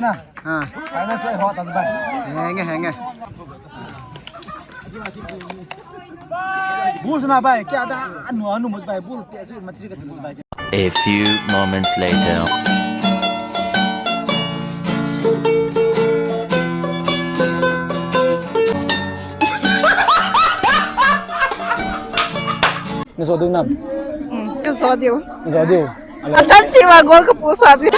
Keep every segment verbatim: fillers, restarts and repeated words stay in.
Na. Ha. Final chu ho ta bhai. Henge, henge. Bul suna bhai, kya da anu anu mus bhai, bul pe chu matri ka mus bhai. A few moments later. Ni so du nam? Hmm, ka so diu. Ni so diu. Atam chi ma gol ka pu sa diu.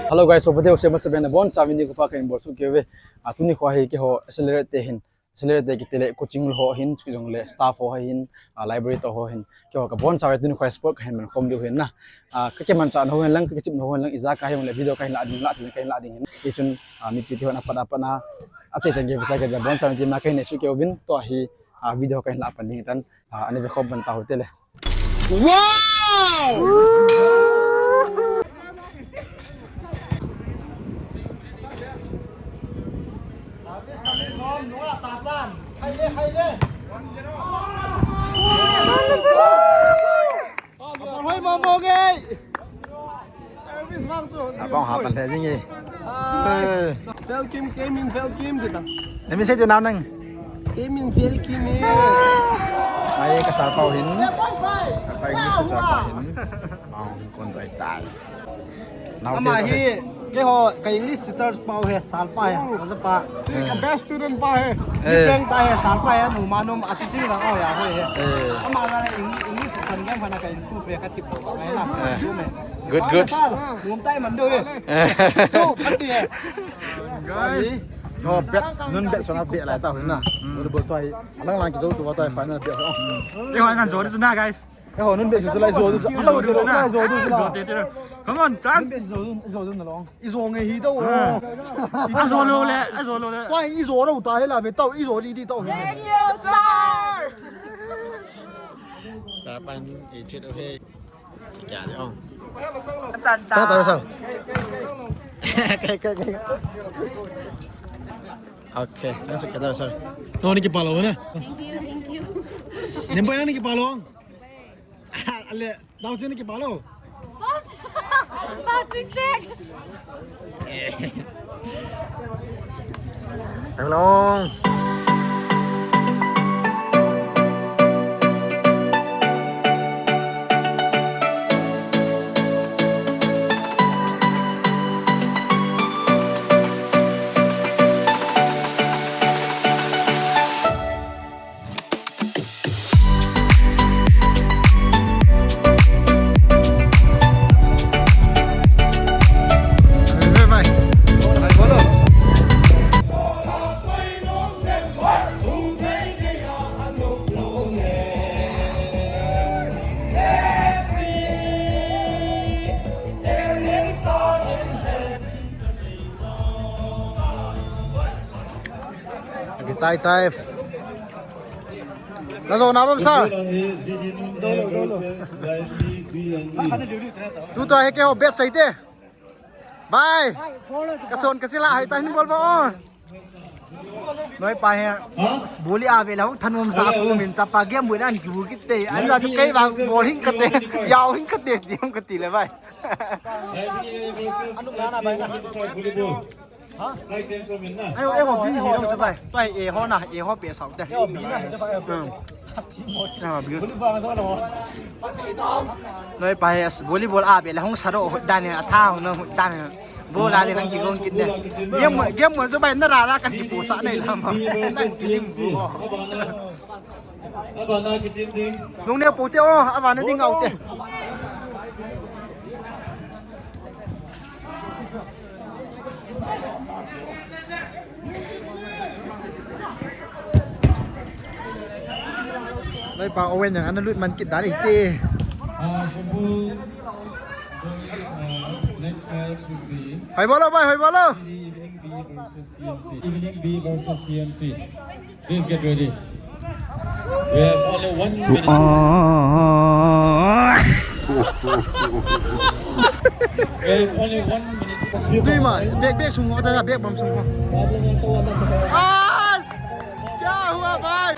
Hello guys, so video se masa bena bon cha video ko pa ka inbox ke ve. A tuni kho hi keiho accelerate te hin. Accelerate te kiti le coaching ho hin, chujongle staff ho hin, a library to ho hin. Keiho ka bon cha ve tuni kho sport ka hin man khom diu hin na. A ka ke man cha no hin lang, ka ke chip no hin lang, ija ka hin le video ka hin la ding la, ka hin la ding hin. Ichun a mi pi ti ho na pa da pa na. A che chang ke cha ke bon cha ve ti ma ka hin su ke vin to hi a video ka hin la pa ding tan. A ani ve khom ban ta ho te le. Wow! Abang ha pan le jing e. Fel Kim, Kim in Fel Kim kita. Nami sei te nau nang. Kim in Fel Kim e. Ai ka sa pau hin. Sa pa English sa pa hin. Mau kon tai tai. Ama hi keiho ka English teacher pau he, sal pa he. Ka pa. Ka best student pa he. Different ta he, sal pa he. Nu ma num ati sing la o ya ho he. Ama la English chan gam hana ka improve ka Good, good. Guys. No, bet, nun bet sona bet lai ta hoi na. Volleyball to ai. Alang lang kijo to ta final bet. Keiho ngan jo di na, guys. Keiho nun bet jo lai jo. Alang jo lai jo. Jo te te. Come on, chan. Bet jo jo na long. Ijo nge hi to. Ajo lo le, ajo lo le. Wai ijo lo ta he la bet to ijo di di to. Thank you, sir. Ta pan e chet o he. Kya de ong. Tan ta. Ta ta sa. Kai kai kai. Okay, thank you, sorry. No ni kipalo na. Thank you, thank you. Nempai na ni kipalo. Ale, tao sini kipalo. Patrick check. Hello. Kichai tai. Na jo na bam sa. Tu ta he keiho bet sai te. Bye. Ka son ka sila hai ta hin bol ba. Noi pa he. Boli a ve la hung thanom sa ku min cha pa game bu nan ki bu kit te. An la tu kai ba bol hin ka te. Yau hin ka te ti hung ka ti le bye. Anu na na bye na. Ai, ai, ho bi hi lo chu bai. Bai, e ho na, e ho pe sao te. E ho bi na, chu bai. Hmm. Ai, ho bi. Noi pai as volleyball a be la hung sa ro dan ya tha hung na dan ya. Bol a le nang ki gong kin de. Game mo, game mo chu bai na ra ra kan ki pu sa nei la ma. Nang ki lim bu. Nung ne pu te o, aba na ding au te. Noi pa Owen yang ana lut man kit dan ite. Uh, football, uh, next match will be Hoi bolo, bhai, hoi bolo. Evening B versus C M C. Evening B versus C M C. Please get ready. We have only one minute. We have only one minute. Dui ma, bag, bag sung ho, ta, bag bam sung ho. As! Kya hua, bhai?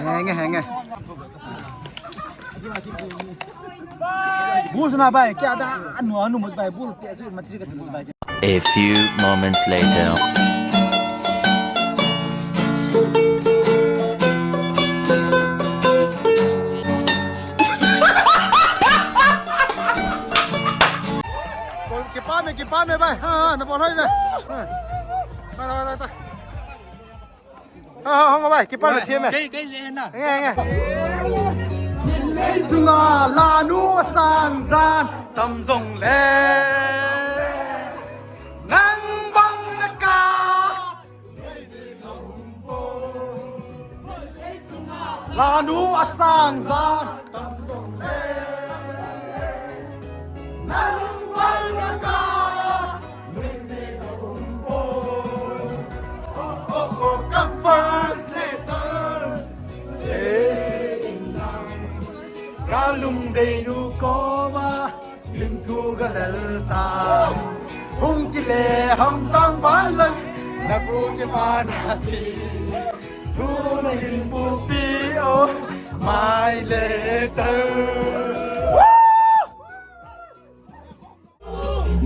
Henge, henge. Bul suna bai, kya da anu anu mus bai, bul pe su matri ka tu mus bai. A few moments later. Kipa me, kipa me bai. Ha, ha, na boloi me. Ha. Bai, bai, bai, bai. Ha, ha, hong bai, kipa me thie me. Kei, kei le na. Nge, nge. Lei chunga lanu asang jan tam jong le. Nang bang na ka. Lanu asang jan. Kalung dei nu koma. Him thu ga lal ta. Hung kile ham sang ban lang. Na ku ke pa na thi. Thu na hin pu pi o. My letter.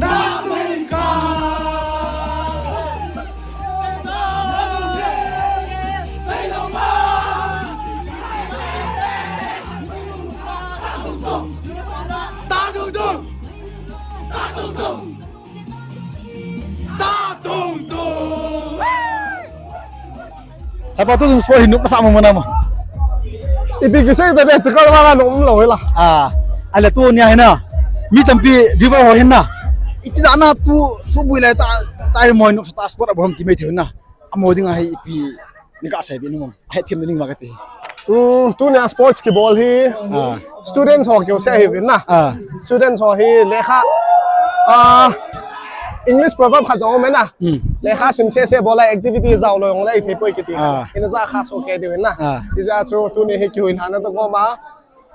Na tung ka. Ta tung tung. Ta tung tung. Ta tung tung. Sapa tu sport hi nung masa mo mana mo. Ipi kisei ta de chakal wala nung umlo hila. Ah, ale tu nia hina. Mi tampi viewer ho hina. Iti da na tu tu bui lai ta ta mo nung sa ta sport abram ti mai theu na. Amo ding ahi ipi ni ka sai bi nung. Ahi thim ding ma ka te. Hmm, tunia sports kibol hi. Ah. Students ho keu se hi vin na. Ah. Students ho hi lekha. Ah, English proverb khat jong men na. Hmm. Lekha sim se se bola activity jao lo jong le thei poi kiti. Ah. Ina ja kha so ke de vin na. Ah. Ti ja chu tuni hi kihui lhana to ko ma.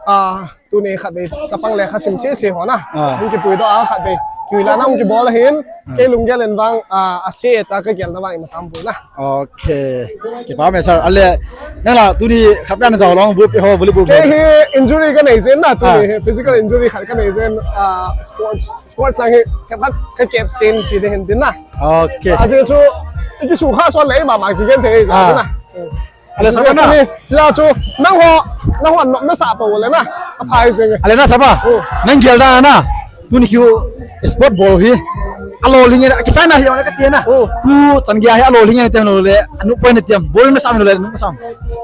Ah, tuni khat ve chapang lekha sim se se ho na. Ah. Hung kipui do a khat ve. Kihui lhana hung kibol hin. Kei lunggel in vang, ah, a se ta ka gel na vang ima sam pui na. Okay. Kipa me sir. Ale, nang la tuni khat na jao long bu pe ho volleyball. Kei hi injury ka nei jen na tuni hi physical injury khat ka nei jen, ah, sports sports lang hi khat khat ka kep stain ti de hin din na. Okay. Aje chu iki su kha so le ma ma ki gen the ja na. Ale sapa na. Sila chu nang ho nang ho nom na sa pa le na. Aphai jeng. Ale na sapa. Nang gel da na. Tuni kiu sport bol hi. Alo linge ki chana hi ona ka tia na. Tu chan gya hi alo linge tem lo le. Anu point tem. Bol na sam lo le anu sam.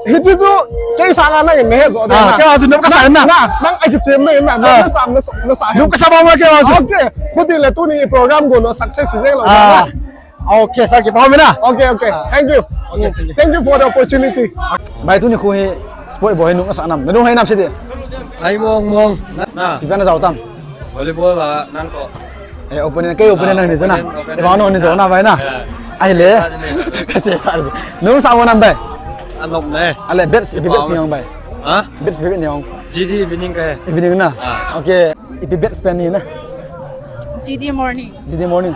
Hi chu chu kei sa na nang ne he jo de na. Kei chu nom ka sa na. Nang ai ki chem na na. Nom na sam na sa. Nom ka sa ba ma kei chu. Okay. Khudi le tuni program go no success hi lo na. Okay, sir, kipa me na. Okay, okay. Thank you. Thank you for the opportunity. Bai tuni khu hi sport bol hi nung sa nam. Nung hai nam si de. Ai mong mong. Na. Kipa na jao tam. Volleyball la nang ko. Eh, open ke open nang ni jona. E ba no ni jona bai na. Ai le. Ka se sa. Nung sa mo nam bai. Anok ne. Ale bets, ipi bets ni ong bai. Ha? Bets bets ni ong. G D evening ka. Evening na. Okay. Ipi bets pen ni na. G D morning. G D morning.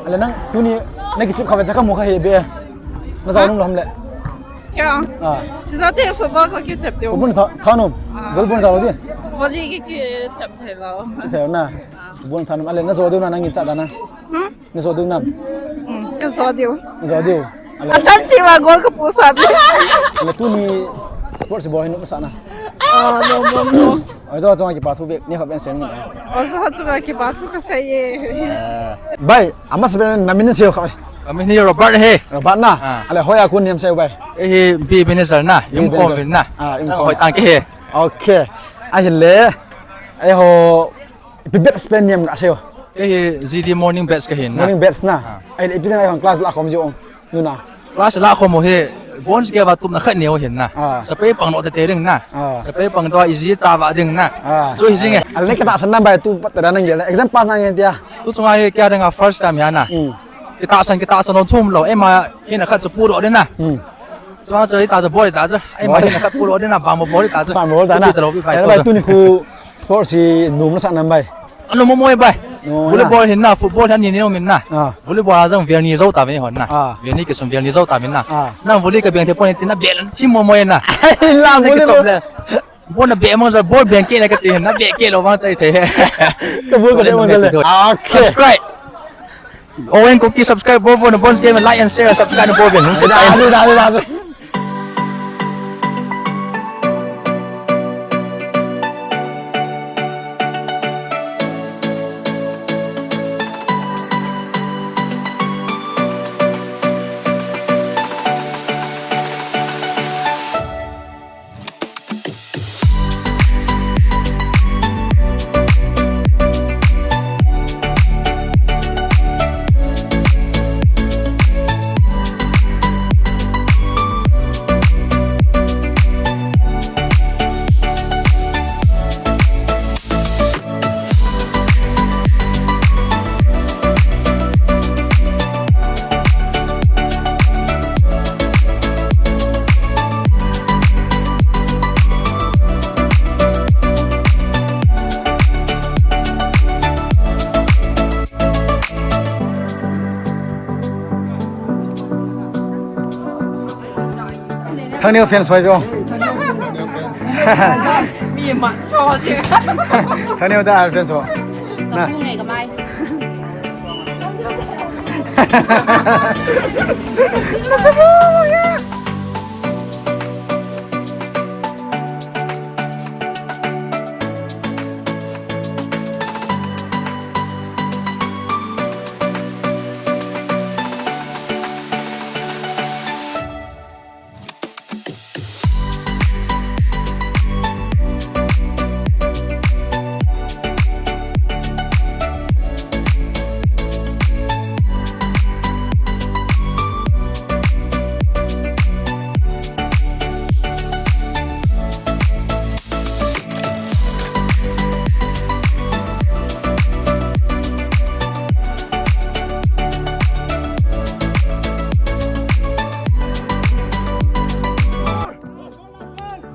Ale nang tuni na kichep kha ve cha ka mu kha he be. Na jao nung lam le. Kya? Ah. Sisa te football ko kichep de. Football tha nom. Volleyball jao de. Volley ki kichep de lo. Chep de na. Football tha nom ale na jao de na nang cha da na. Hmm? Na jao de na. Hmm. Ka jao de. Na jao de. Ale. Atan chi wa gol ka pu sa de. Ale tuni sports bol hi nom sa na. Ah, no no no. Oi, jo, jo, kipa thu bek, ni ho ben sen. Oi, jo, jo, kipa thu ka sei ye. Bai, ama se ben na min se kha. Ka min hi Robert he. Robert na. Ale hoi a kun niam se bai. E hi bi bin sal na, yum khom bin na. Ah, yum khom. Hoi tang ke he. Okay. Ahile. Ai ho ipi bets pen niam ka se. E hi G D morning bets ka hin na. Morning bets na. Ahile ipi na ai hon class la khom jo. Nuna. Class la khom u hi, bonds ke va tum na khat neo hin na. Sapei pang no te te ring na. Sapei pang do easy cha va ding na. So hi jing e. Al ne ka ta san na bai tu pat da nang gel. Exam pass nang tia. Tu chunga hi kya ring a first time ya na. Kita san kita san thum lo. Ema hin khat chu pu ro de na. Chunga chu ita chu bol ta chu. Ema hin khat pu ro de na ba mo bol ta chu. Ba mo bol ta na. Bai tu ni khu sports hi num na sa nam bai. Anu mo mo bai. Volleyball hin na, football hin ni ni min na. Volleyball a jong vel ni jou ta ve hon na. Vel ni kisun vel ni jou ta min na. Nang volley ka beng the pon tin na bel chi mo mo na. La volleyball. Bona be mo sa bol beng ke na ka ti na be ke lo bang chai the. Ka bol ka be mo sa le. Okay. Subscribe. Owen Kuki subscribe bo bo na Bones Game, like and share, subscribe bo bo. Hung se da. Thang Neo fans hoi jo. Mi ma cho je. Thang Neo da fans ho. Na. Ngai ka mai.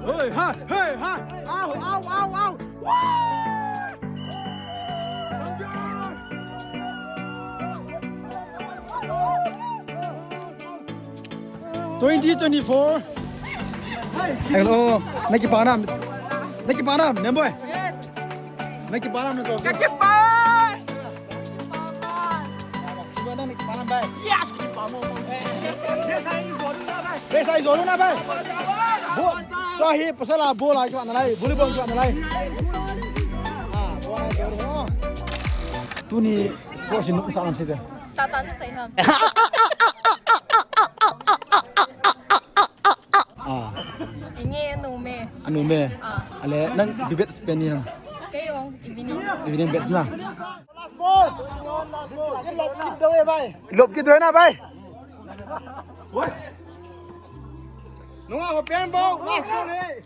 Hey, ha, hey, ha. Ow, ow, ow, ow. Woo! Twenty twenty-four. Hello. Naki panam. Naki panam, nemboy. Naki panam na so. Naki panam. Siwa na naki panam bai. Yes, naki panam. Desa ijo na bai. Desa ijo na bai. Bo, to hi pasal a bol a kiwa na lai. Volleyball kiwa na lai. Ah, bol a kiwa na. Tuni sports in sa nam se. Tata na sai ham. Ah. Inge anu me. Anu me. Ah. Ale nang debate spend ni ham. Kei ong evening. Evening batch na. Last ball. Lop kit doh na bai. Lop kit doh na bai. Nunga ho pen ball. Last ball ni.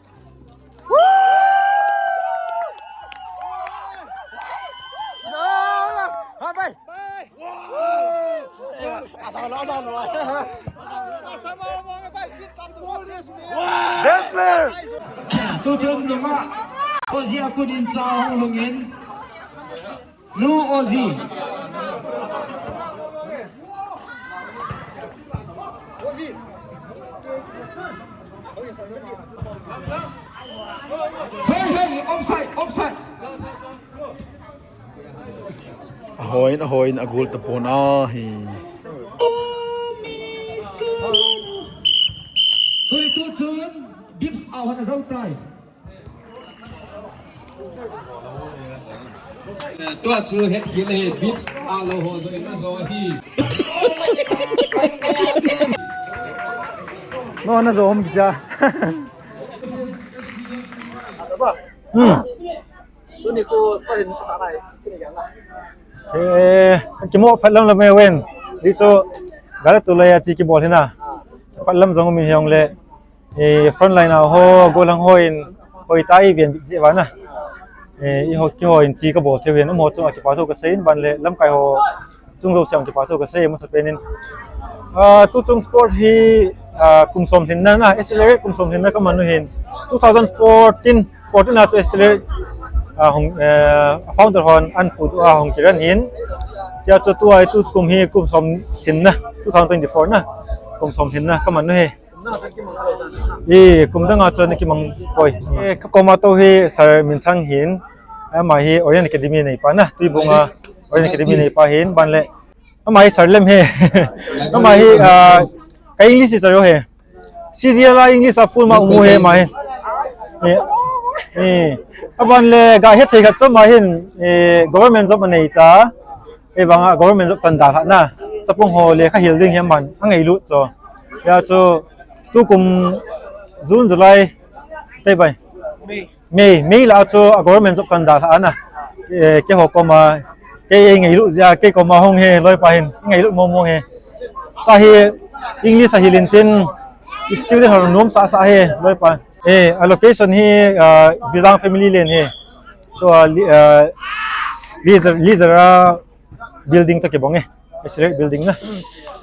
Best player. Tuchun nunga Ozzy a kunin cha hung lungin. Nu Ozzy. Hey, hey, offside, offside. Ahoin, ahoin, a goal tapon ahi. Tuni tuchun, Bips a hon a jou tai. Tua chu het khel ahi, Bips a lo ho jo in a jo hi. No, na jo hom kiti a. Hmm. Tuni ko spa hin sa nai. Eh, kimo phat lam lam e wen. Di chu gal tu le ya ti kibol hina. Phat lam jong mi hiong le. Eh, frontline a ho, goal hang ho in, hoi ta i ven bik je va na. Eh, i ho ki ho in ti ka bol theu hin, um ho chung a kipa thu ka sei in, ban le lamkai ho chung jo siang kipa thu ka sei, masa pen in. Ah, tu chung sport hi, ah, kum som hin na na, accelerate kum som hin na ka man u hin. Two thousand fourteen, fourteen a chu accelerate, A hung, eh, founder hon an put a hung kiran hin. Tia chu tua tu kum hi kum som hin na, two thousand twenty-four na. Kum som hin na, kaman nu he. E, kum dang a chu na kimang poi. E, ka koma to hi Sir Minthang hin. Ama hi Orient Academy nei pa na, Tuibung a Orient Academy nei pa hin, ban le. Ama hi Sir Lem he. Ama hi, ah, ka English teacher yo he. C G L a English a full mark mu he ma he. E, e. Aban le ga het thei khat chu ma hin, e, government job anei ta. E banga government job tan da kha na. Chapang ho le kha hil ding he man. Angai lu chu. Ya chu tu kum June, July. Tei bai. May, May la chu a government job kan da tha na. Eh, keiho koma, kei ngailut jeh a, kei koma hung he, loipa hin, ngailut mong mong he. Tahi English a hilin tin, student ho nom sasa he, loipa. Eh, a location hi, ah, Bijang family len he. So, ah, Li-, ah, Lizard, Lizard a building to kibang e. Accelerate building na.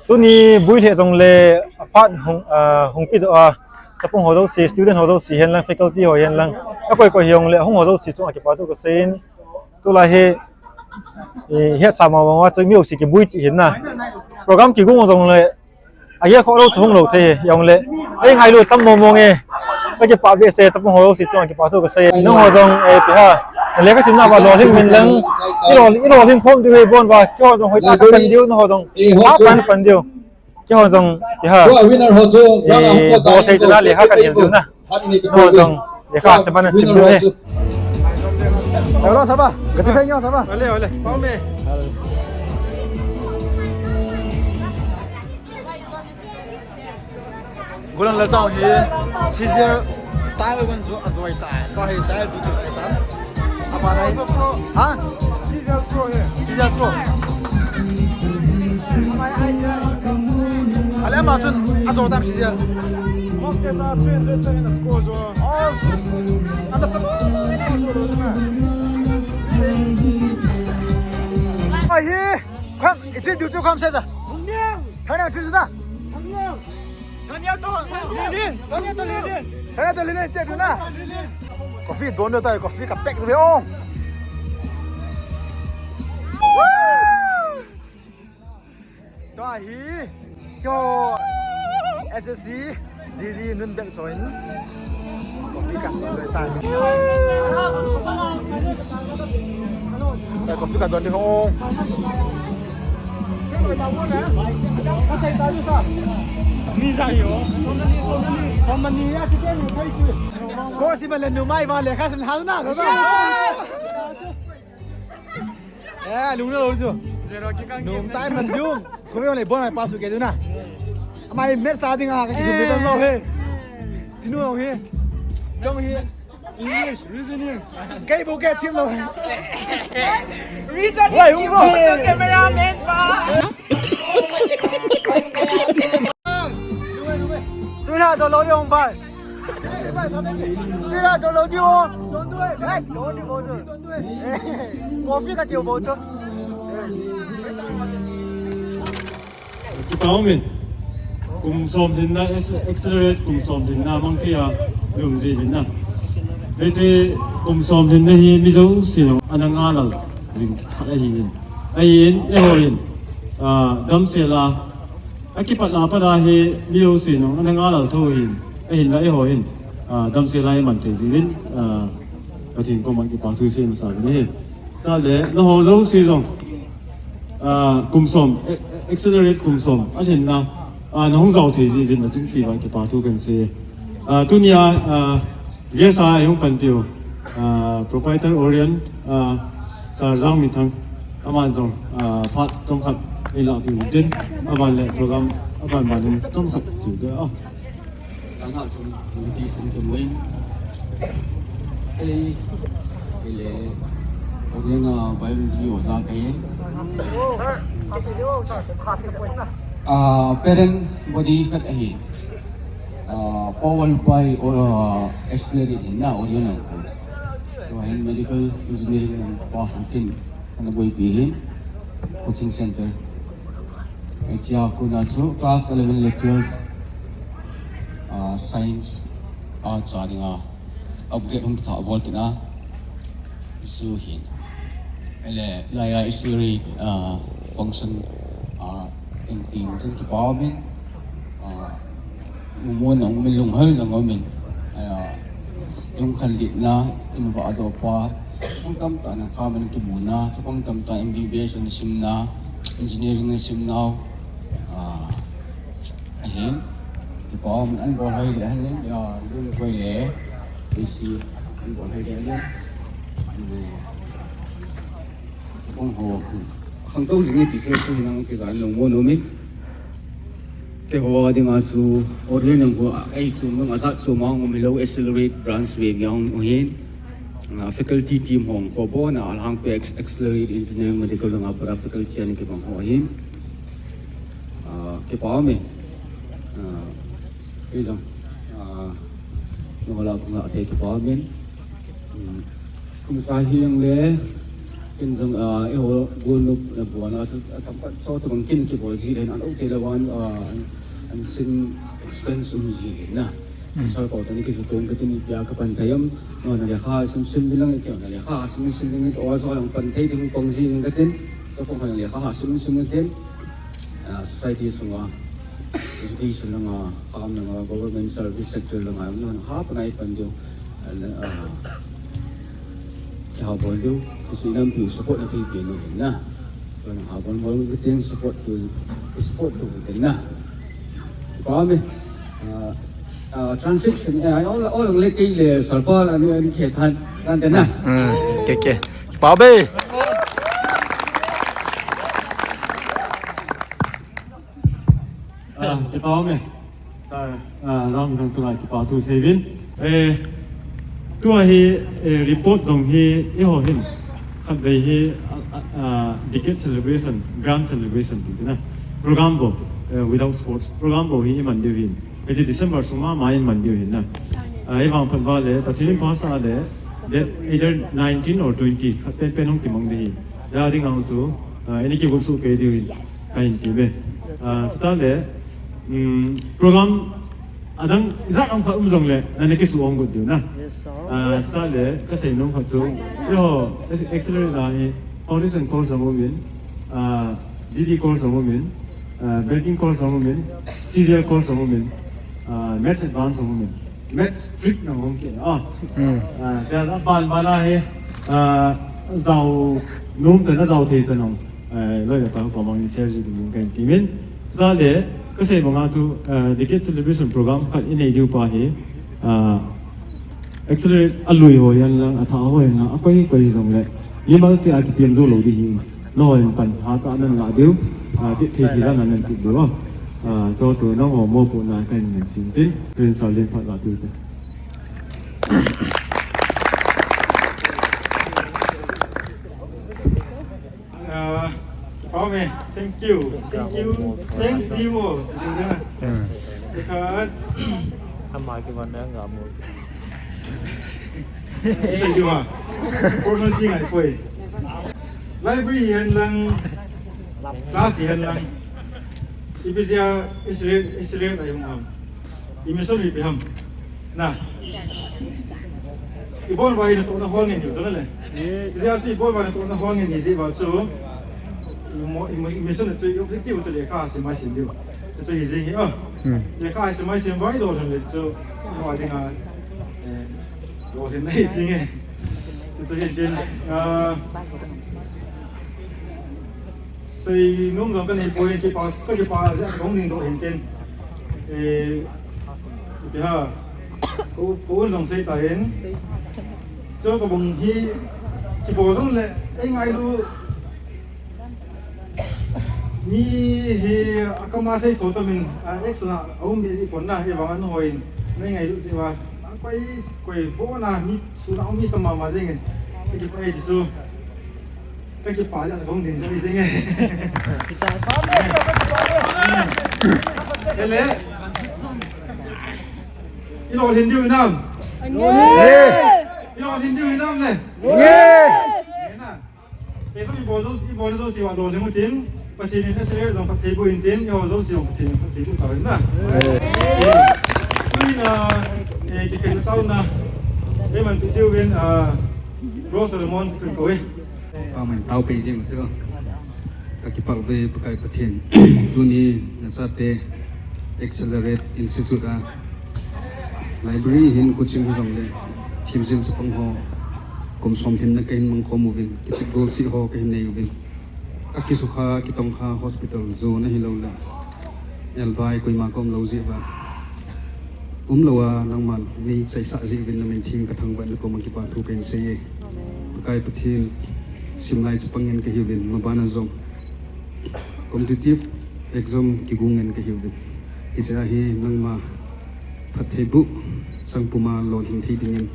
Tuni bui le jong le aphat hung, ah, hung pi do a. Chapang ho jouse, student ho jouse hihen lang, faculty ho hihen lang. Akoi koi hiong le hung ho jouse chunga kipa thu kasei in. Tulai hi, eh, hetsa mama chu mi jouse kibui chi hin na. Program kigong jong le Agi kho lo chung lo thei he, jong le. Ei ngailut tam mong mong e. Ka kipah behseh, chapang ho jouse chunga kipa thu kasei. Nangho jong, eh, pi ha. Na lekha simna va lolhing min lang. I lol, i lolhing khom diu he bon va. Keiho jong hoitah a kapan diu, nangho jong. Ha pan pan diu. Keiho jong, pi ha. Winner ho chu, eh, bol thei chana lekha kan hil diu na. Nangho jong, lekha sim pan sim diu he. Hello, sir ba. Kati phei nyo, sir ba. Ole, ole. Pau me. Gulang Lalchao hi, C G L tile wan chu ajoi tai. Pa hi tile tu tu tai ta. Apa nai? Ha? C G L Pro hi. C G L Pro. Ale ama chun ajo tam C G L. Mock test a three hundred seven a score jo. Os. Anda sa. Ahi. Kham, itin diu chu kham se ta. Thang neo. Thang neo chu ta. Thang neo. Thang neo to. Lilin. Thang neo to Lilin. Thang neo to Lilin, che diu na. Lilin. Coffee don diu ta, coffee ka pack diu o. Tua hi. Kyo. S S C. G D nun bel soin. Coffee kan don doi tai. Coffee kan don doi ho. Ni sa yo. Somani ya chicken ni kai tu. Ko si bale nu mai bale khas hal na. Eh, lung na lung chu. Zero ki kang. Nung time man jum. Ko yo le bon mai pasu ke tu na. Amai met sa ding a ka ki tu lo he. Sinu lo he. Jong he. English, reasoning. Kai bu ke thim lo. Reasoning. Wai, team hu bo. Cameraman pa. Tuna to lo yong bai. Tira dolo di o. Hey, dolo di o. Coffee ka tiu bo chu. Kipah umin. Kum som lhinna, accelerate kum som lhinna mang thei a, lum ji lhinna. Hiche kum som lhinna hi mi jouse ana ngalal jing khat ahi in. Ahin, eiho in, ah, damsel a, akipatna pat a hi mi jouse nung ana ngalal tho hin, ahinla eiho hin, ah, damsel a iman thei jingin, ah, Pathen koma kipa thu sei masa uvin ahi. Chule, nangho jouse jong, ah, kum som, eh, accelerate kum som, alhinna, ah, nahung jao thei jingin nachung cheh uva kipa thu kahin sei. Ah, tunia, ah, guest a eihung panpiu, ah, proprietor Orient, ah, Sir Jangminthang, aman jong, ah, phat chomkhat eilah piu tin, aban le program, aban ban in chomkhat chiu te, ah. Tangha sum, committee sum tu muin. Ei, ei le, Orient a biology oja kahi. Ah, parent body khat ahi. Ah, Paul Pai or, ah, accelerate hin na Orient a ko. Tua hin medical engineering a pass in tin ana boipi hin coaching center. Hichea kona chu class eleven le twelve, ah, science, arts a dinga upgrade hung tha bol kit na. Su hin. Ele, laiya i siri, ah, function, ah, in ting jing kipa umin, ah, umon ang min lunghel jang umin, ah, yung khanditna, in va adopa, pang tamtah na kaman kimuna, sa pang tamtah M B B S na simna, engineering na simna, ah, ahin, kipa umin an bol hoi le, an, ah, lung hoi le, isi, an bol hoi le, an, Chapang ho, khangtou jing e ti chu, tu hinang ti jan long mo no mi. Keiho dinga chu, or hian ang ho, ei chu mang a jat chu mang um lo, Accelerate branch ve mi ang hin. Ah, faculty team hong ko bona, alhang pe ex-, Accelerate Engineering Medical danga para faculty ani ke bang ho hin. Ah, kipa umin. Ah, kei jong. Ah, no la, la te kipa umin. Hmm. Kum sa hi ang le, kin jong, ah, eiho golnop na buana chu, ah, tampat chu tabang kin kibol ji le, an ote le wan, ah, an, an sin expense um ji le na. Hmm. Sa ko tani ki su tong ka tin i pia ka pan thei am, no, na lekha sim sim ni lang i kio, na lekha sim sim ni o jo ang pan thei ding pang ji ning ka tin, sa ko ang lekha sim sim ni tin. Ah, society sunga, education langa, kham langa, government service sector langa, yon ha panai pan diu, ah, kiha bol diu, kisu inam piu support na kei piu na. Yon ha bol bol kitin support tu, support tu kitin na. Kipa umin, ah, ah, transition, eh, all, all ang le kei le sarpal ani, ani khe than, nan den na. Hmm, okay, okay. Kipa umin. Ah, kipa umin. Sir, ah, jam jam tu lai kipa thu seuvin. Eh, tua hi, eh, report jong hi eiho hin. Khatvei hi, ah, ah, ah, decade celebration, grand celebration ti na. Program bou, eh, without sports. Program bou hi iman diu hin. Hiche December sung ma ma iman diu hin na. Ah, i vang phat va le, Pathen in phasah le, date either nineteen or twenty, khat pen pen hung kimang ding hi. Ya ding ang chu, ah, ini kigot su kei diu hin. Ka hin ti ve. Ah, chuta le, um, program adang ijat ang khat um jong le, na na kisu ong got diu na. Ah, chuta le, ka sei nom khat chu, eiho, Accelerate la hi, foundation course jong um in, ah, G D course jong um in, ah, banking course jong um in, C G L course jong um in, ah, maths advance jong um in. Maths strict na hong ke, ah. Hmm. Ah, tia la ban ban a hi, ah, jao nom chan a jao thei chan hong. Eh, loi le pa ko mang ni share ji ding ka hin ti min. Chuta le, ka sei banga chu, eh, decade celebration program khat i nei diu pa hi, ah, Accelerate a lui ho hian lang, a tha ho hian lang, a koi koi jong le. Mimal che a kitiam zo lo di hi. Nangho hin pan hatah nan la diu, ah, ti thei thei dan nan ti diu a. Ah, chu chu nangho mopohna ka hin ngen sin tin, rin sa lin phat la diu te. Ah, Pau me, thank you, thank you, thanks you all. Hmm. Because Ama ki man na nga mo. Isei diu ha. Formal thing ai poi. Library hihen lang, class hihen lang. Ipi jeh a Israel, Israel ai hung ham. I mission ipi ham. Na. I bol uva hi natohna hol ngen diu chu na le. Ipi jeh a chu i bol uva natohna hol ngen hi jeh uva chu. I mo-, i mo-, i mission chu i objective chu lekha sim mai sim diu. Chu chu hi jing hi, oh. Hmm. Lekha sim mai sim uva i lolhin le chu, i ho dinga, eh, lolhinna hi jing e. Chu chu hi tin, ah, sei nom jong ka nei poi, kipa, ka kipa jeh a ka hung ning doh hin tin. Eh, ipi ham, ko, ko un jong sei ta hin. Chu ka bang hi, kibol jong le, ei ngailu, mi hi a kama sei tho tamin, a, action a, a um beh jeh pon na, hivang a na hoi in, nei ngailut jeh uva, a koi, koi bona mi suna um mi tam mama jeng in, ka kipah e ti chu, ka kipah jeh a kong din thei jeng e. Ele, i lolhin diu hinam? Nge. I lolhin diu hinam le? Nge. Nge na. Kei jong i bol jouse, i bol jouse uva lolhing u tin, Pathen in Israel jong phatthei boh in tin, eiho jouse jong Pathen in phatthei boh tau hen na. Eh, tuin, ah, eh, kikhen na taona, keiman ti diu vin, ah, Bro Solomon, kan ko e. Amen. Tao pe jing tu. Ka kipah ve Pakai Pathen. Tuni nachate Accelerate Institute a library hin coaching hi jong le themjil chapang ho kum som hin na kahin mangkhom uvin, kichep golseh ho kahin nei uvin. Akisukha, akitongkha hospital jona hilou le, elbai koima kom lou jeh uva, umlou a nangman nei chaisah jeh uvin namin theng kathangvah in nakoma kipa thu kahin sei e. Pakai Pathen, simlai chapang ngen kahiuvin, mabana jong competitive exam kigon ngen kahiuvin. Hiche a hi nangma phattheiboh sangpum a lolhing thei dingin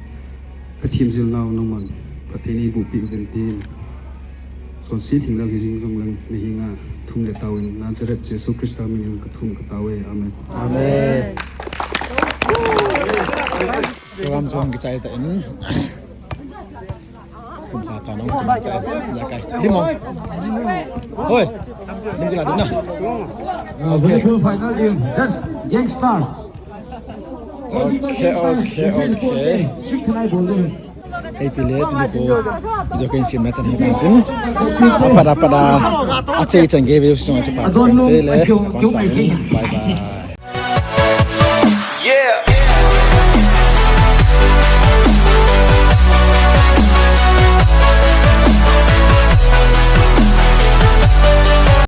kathemjil nau nangman phatthei neiboh peh uvin tin. Chonset hinglel hijing jongleng nahenga thum le tao in Nazareth Jesu Christa minin kathum katao e. Amen. Amen. Program chu hung kichai tan. Kum khat ta nong kum khat. Ya kai. Dim mo. Hoi. Dim kila dim na. Uh, volleyball final game. Just gangster. Okay, okay, okay. Hei pi le, tuni ko video kahin semna chan hi tan tin. Apat apat a, achai chan gei video sung chu pa. Sei le. Bye bye.